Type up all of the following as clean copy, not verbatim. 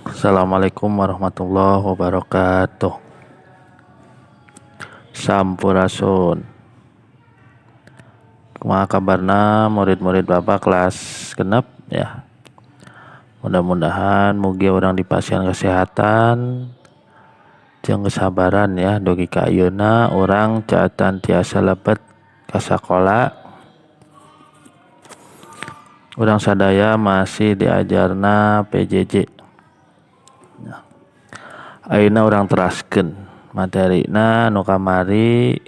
Assalamualaikum warahmatullahi wabarakatuh. Sampurasun. Kumaha kabarna murid-murid Bapak kelas genep ya. Mudah-mudahan mugi urang dipasihan kesehatan jeung kesabaran ya dugi ka ayeuna urang caatan tiasa lebet ka sakola. Urang sadaya masih diajarna PJJ. Nah, ayeuna urang teraskeun materina nu kamari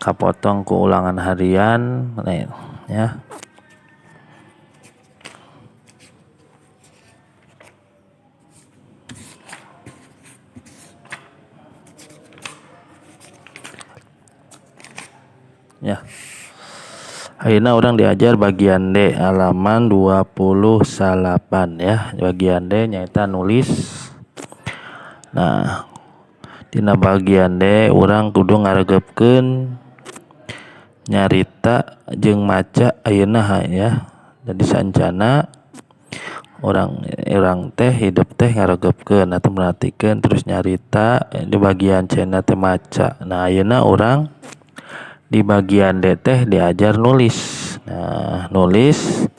kapotong ku ulangan harian ya. Ya. Ayeuna urang diajar bagian D halaman 29 ya. Bagian D nyaeta nulis. Nah, dina bagian D urang kudu ngaregepkeun nyarita jeung maca ayeuna ya. Jadi saencana urang teh hidup teh ngaregepkeun atau merhatikeun terus nyarita di bagian C na teh maca. Nah, ayeuna urang di bagian D teh diajar nulis. Nah, nulis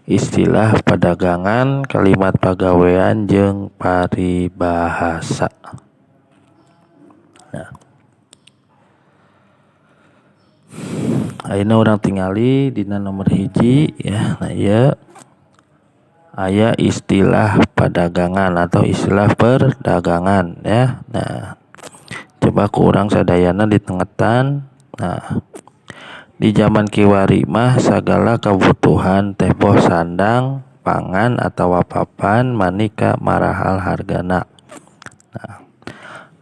istilah perdagangan, kalimat pagawean jeung paribahasa. Nah, ayeuna urang tingali dina nomor 1 ya. Nah, ieu aya istilah perdagangan atau istilah perdagangan ya. Nah, coba ku urang sadayana ditengetan. Nah, di zaman kiwari mah sagala kabutuhan teh boh sandang, pangan atawa papan maneka marahal hargana.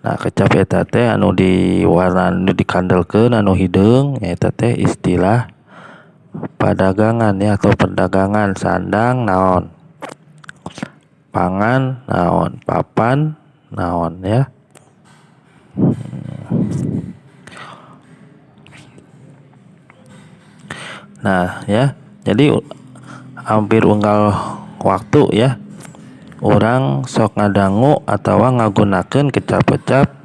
Nah, kecap eta teh anu diwarna anu dikandelkeun anu hideung nyaeta teh istilah padagangan ya atau perdagangan. Sandang naon, pangan naon, papan naon ya. Nah ya, jadi hampir unggal waktu ya orang sok ngadangu atawa ngagunakeun kecap-kecap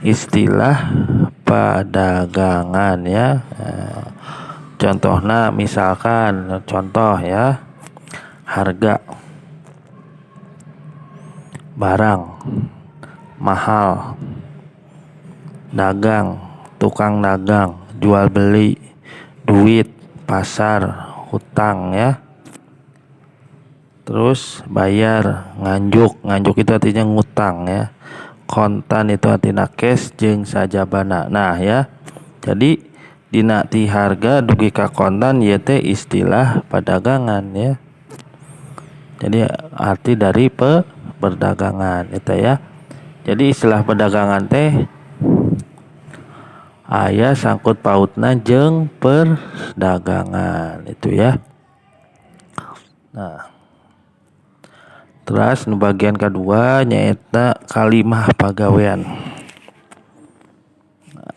istilah perdagangan ya. Nah, contohna misalkan contoh ya, harga barang mahal, dagang, tukang dagang, jual beli, duit, pasar, hutang ya. Terus bayar, nganjuk, nganjuk itu artinya ngutang ya. Kontan itu artinya cash jeung sajabana. Nah ya, jadi dina ti harga dugi ka kontan ieu teh istilah perdagangan ya. Jadi arti dari perdagangan itu ya. Jadi istilah perdagangan teh aya sangkut pautna jeung perdagangan itu ya. Nah, terus nu bagian kedua nyaeta kalimah pagawean.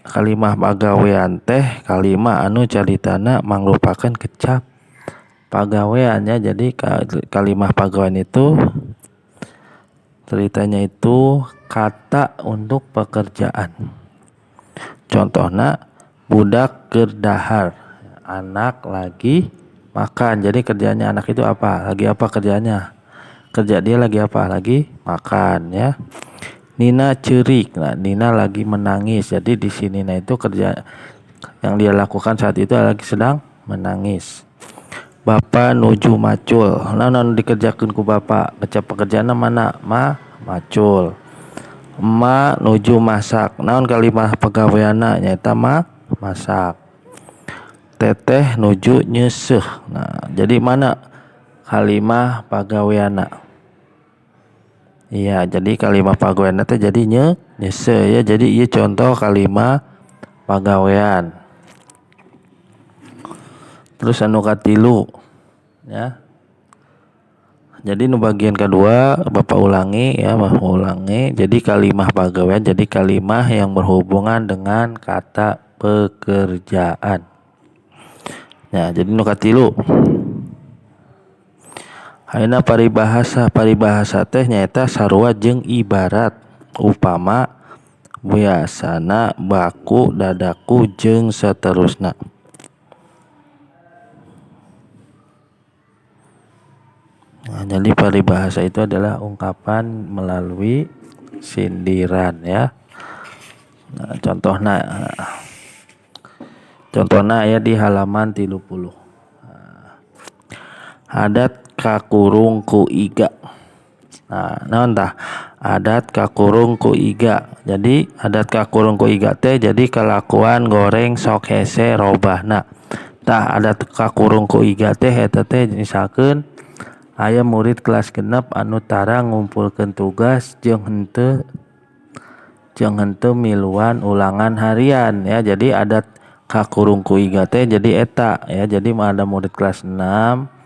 Kalimah pagawean teh kalimah anu caritana mangrupakeun kecap pagawean ya. Jadi kalimah pagawean itu ceritanya itu kata untuk pekerjaan. Contohna budak keur dahar, anak lagi makan. Jadi kerjanya anak itu apa? Lagi apa kerjanya? Kerja dia lagi apa? Lagi makan ya. Nina ceurik. Nah, Nina lagi menangis. Jadi di sini nah itu kerja yang dia lakukan saat itu lagi sedang menangis. Bapak nuju macul. Nah, nu dikerjakeun ku bapak? Kecap pekerjaanna mana? Macul. Emak nuju masak. Naon kalimah pagaweanna? Nyaeta masak. Teteh nuju nyeuseuh. Nah, jadi mana kalimah pagaweanna? Iya, jadi kalimah pagaweanna teh jadi nyeuseuh ya. Jadi ieu contoh kalimah pagawean. Terus anu katilu ya. Jadi nu bagian kedua Bapak ulangi ya, Bapak ulangi. Jadi kalimah pagawean jadi kalimah yang berhubungan dengan kata pekerjaan. Ya, jadi nu katilu. Ayeuna paribahasa, paribahasa teh nyaeta sarua jeung ibarat, upama, biasana, baku, dadaku, jeung seterusna. Nah, jadi paribahasa itu adalah ungkapan melalui sindiran ya. Nah, contohna aya di halaman 30. Nah, adat kakurung ku iga. Nah, naon tah? Adat kakurung ku iga. Jadi adat kakurung ku iga teh jadi kelakuan goreng sok hese robahna. Tah adat kakurung ku iga teh eta teh misalkeun aya murid kelas 6 anu tara ngumpulkeun tugas jeung henteu miluan ulangan harian ya. Jadi adat kakurung ku iga teh jadi eta ya. Jadi ada murid kelas 6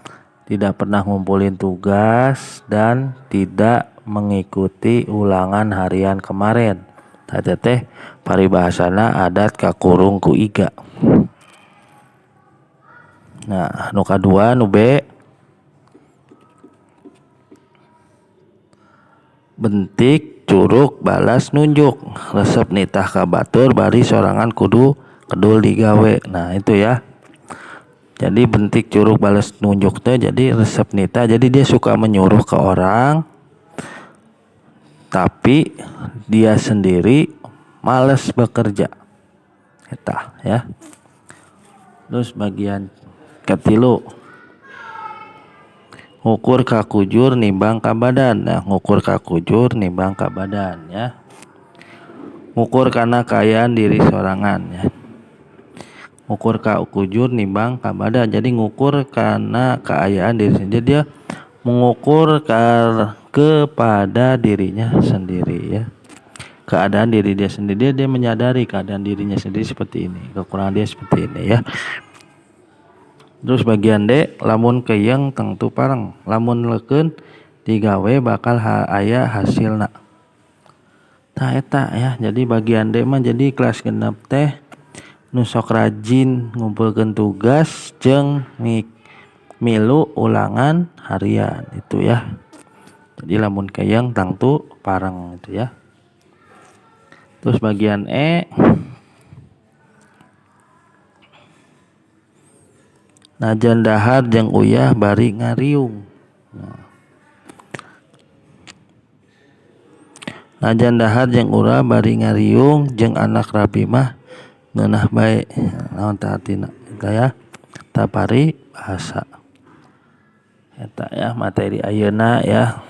tidak pernah ngumpulin tugas dan tidak mengikuti ulangan harian kemarin. Tah teh paribahasana adat kakurung ku iga. Nah, nu kadua nu B, bentik curug balas nunjuk, resep nitah ka batur bari sorangan kudu kedul digawe. Nah itu ya. Jadi bentik curug balas nunjuk teh jadi resep nitah, jadi dia suka menyuruh ke orang tapi dia sendiri males bekerja. Eta ya. Terus bagian ketilu, ngukur ka kujur nimbang ka badan. Nah, ngukur ka kujur nimbang ka badan ya. Ngukur karena kaayaan diri sorangan ya. Ngukur ka kujur nimbang ka badan. Jadi ngukur karena keayaan diri sendiri. Jadi dia mengukur kepada dirinya sendiri ya. Keadaan diri dia sendiri, dia menyadari keadaan dirinya sendiri seperti ini, kekurangan dia seperti ini ya. Terus bagian D, lamun keyeng tangtu pareng, lamun leukeun digawe bakal aya hasilna. Tah eta ya. Jadi bagian D mah jadi kelas 6 teh nu sok rajin ngumpulkeun tugas jeung milu ulangan harian itu ya. Jadi lamun keyeng tangtu pareng itu ya. Terus bagian E, najan dahar jeung uyah bari ngariung. Nah. Najan dahar jeung urah bari ngariung jeung anak rabi mah ngeunah bae. Naon tah artina eta ya? Tah paribahasa. Eta ya materi ayeuna ya.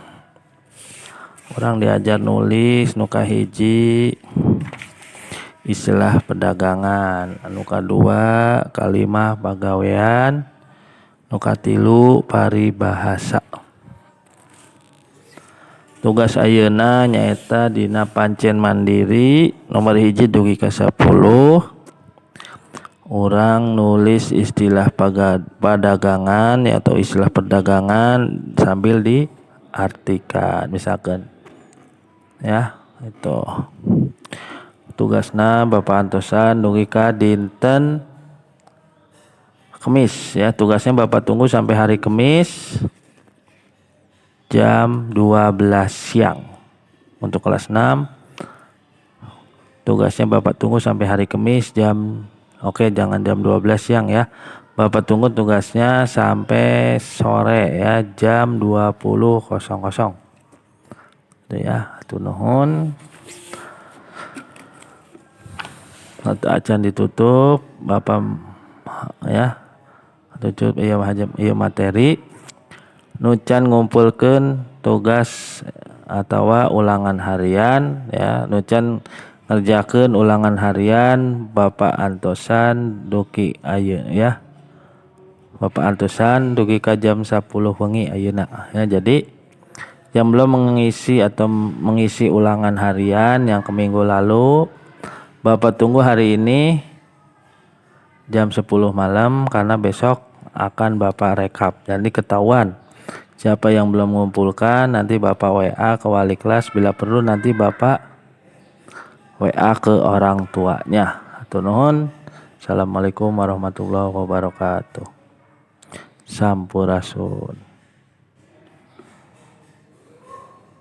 Urang diajar nulis nu kahiji istilah perdagangan, anu kadua kalimah pagawean, nu katilu paribahasa. Tugas ayeuna nyaeta dina pancen mandiri nomor 1 dugi ka 10. Urang nulis istilah padagangan ya, atau istilah perdagangan sambil diartikan misalkan ya. Itu tugasna Bapak antosan dugi ka dinten Kemis ya. Tugasnya Bapak tunggu sampai hari Kemis jam 12 siang. Untuk kelas 6 tugasnya Bapak tunggu sampai hari Kemis jam, oke jangan jam 12 siang ya. Bapak tunggu tugasnya sampai sore ya, jam 20.00. Itu ya, hatur nuhun. Acan ditutup Bapak ya. Tutup ieu materi. Nu can ngumpulkeun tugas atawa ulangan harian ya, nu can ngerjakeun ulangan harian Bapak antosan dugi ayeuna ya. Bapak antosan dugi ka jam 10 wengi ayeuna ya. Jadi yang belum mengisi atau mengisi ulangan harian yang ke minggu lalu, Bapak tunggu hari ini jam 10 malam karena besok akan Bapak rekap. Jadi ketahuan siapa yang belum mengumpulkan, nanti Bapak WA ke wali kelas, bila perlu nanti Bapak WA ke orang tuanya. Hatur nuhun. Assalamualaikum warahmatullahi wabarakatuh. Sampurasun.